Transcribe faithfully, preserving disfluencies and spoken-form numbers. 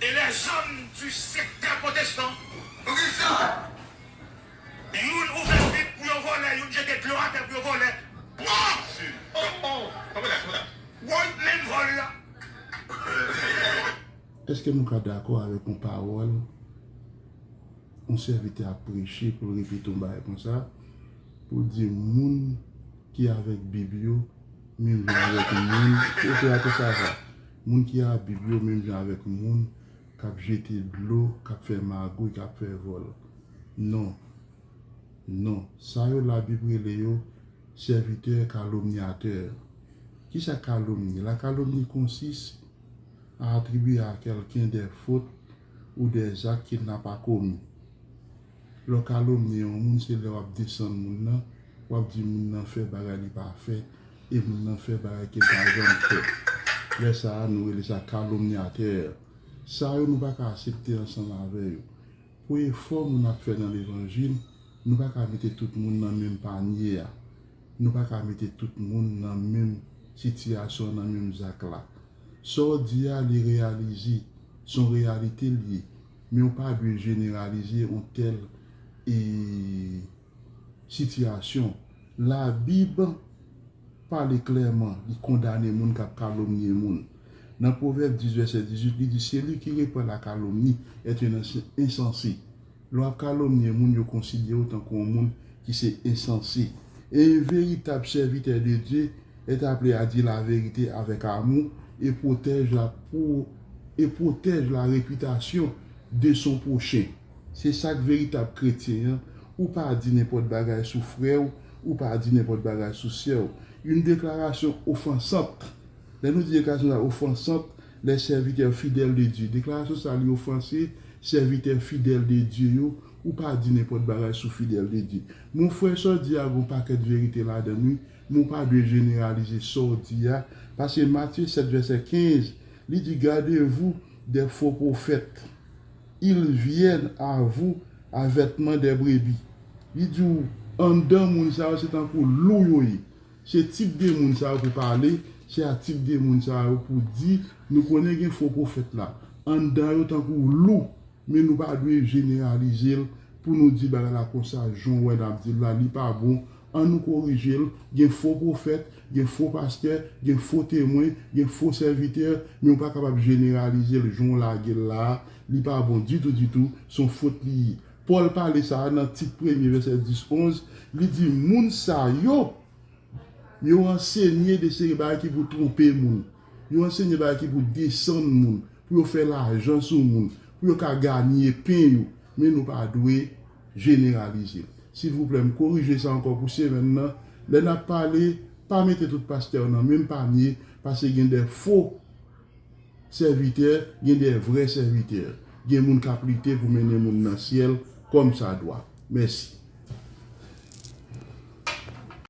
Et les hommes du secteur protestant. Youn ouvè vit pou yo vòlè, youn jete dlo atè pou yo vòlè. Bon! Oh, oh. Woy, menm vòl la. Èske nou ka dakò avèk yon pawòl yon sèvitè ap preche pou l repete yon bagay konsa, pou l di moun ki avèk Bib yo menm jan avèk moun, opérateur Sava, moun ki a Bib yo menm jan avèk moun k ap jete dlo, k ap fè magouy, k ap fè vòl. Non. Non. Sa yo Labib rele yo sèvitè kalomnyatè. Kisa kalomni? La calomnie consiste à attribuer à quelqu'un des fautes ou des actes qu'il n'a pas commis. Lè w kalomni yon moun, se lè w ap desann moun nan, w ap di moun nan fè bagay li pa fè, e moun nan fè bagay ke l pa janm fè. Lè sa a, nou rele sa kalomnyatè. Sa yo, nou pa ka aksepte ansanm avè yo. Pou efò moun ap fè nan levanjil, nou pa ka mete tout moun nan menm panye a. Nou pa ka mete tout moun nan menm sitiyasyon, nan menm zak la. Sa w di a, li reyalize, se yon reyalite l ye, men w pa dwe jeneralize yon tèl e, sitiyasyon. Labib pale klèman, li kondane moun k ap kalomnye moun. Nan Pwovèb dis vèsè dizuit, li di, Celui qui répand la calomnie est un ins- insensé. Lè w ap kalomnye moun, yo konsidere w tankou yon moun ki se ensanse. Un véritable serviteur de Dieu est appelé à dire la vérité avec amour et protège la, pro- et protège la réputation de son prochain. Se sa k veritab kretyen an. Ou pa di nenpòt bagay sou frè w, ou pa di nenpòt bagay sou sè w. Une déclaration offensante. Lè nou di deklarasyon sa ofansant, les serviteurs fidèles de Dieu. Deklarasyon sa li ofanse sèvitè fidèl de Dye yo, ou pa di nenpòt bagay sou fidèl de Dye. Mon frè, sa w di a gon pakèt verite ladan l wi, men w pa dwe jeneralize sa w di a, paske Matye sèt vèsè kenz, li di, Gardez-vous des faux prophètes. Ils viennent à vous à vêtements de brebis. Li di w, anndan moun sa yo se tankou lou yo ye. Se tip de moun sa yo pou pale, se a tip de moun sa yo pou di, nou konnen gen fo pwofèt la. Anndan yo tankou lou, men nou pa dwe jeneralize l pou nou di bagay la konsa, jan w wè n ap di l la, li pa bon. An nou korije l, gen fo pwofèt, gen fo pastè, gen fo temwen, gen fo sèvitè, men w pa kapab jeneralize l jan w lage l la a, li pa bon ditou, ditou, se yon fot li ye. Pòl pale sa a nan Tit premye vèsè dis, onz, li di, Moun sa yo, yo ansenye de seri bagay ki pou twonpe moun. Yo ansenye bagay ki pou desann moun, pou yo fè lajan sou moun, pou yo ka ganye pen yo. Men nou pa dwe jeneralize. Silvouplè, m korije sa ankò pou semèn nan. Lè n ap pale, pa mete tout pastè yo nan menm panye, paske gen de fo sèvitè, gen de vrè sèvitè. Gen moun k ap lite pou mennen moun nan syèl kòmsadwa. Mèsi.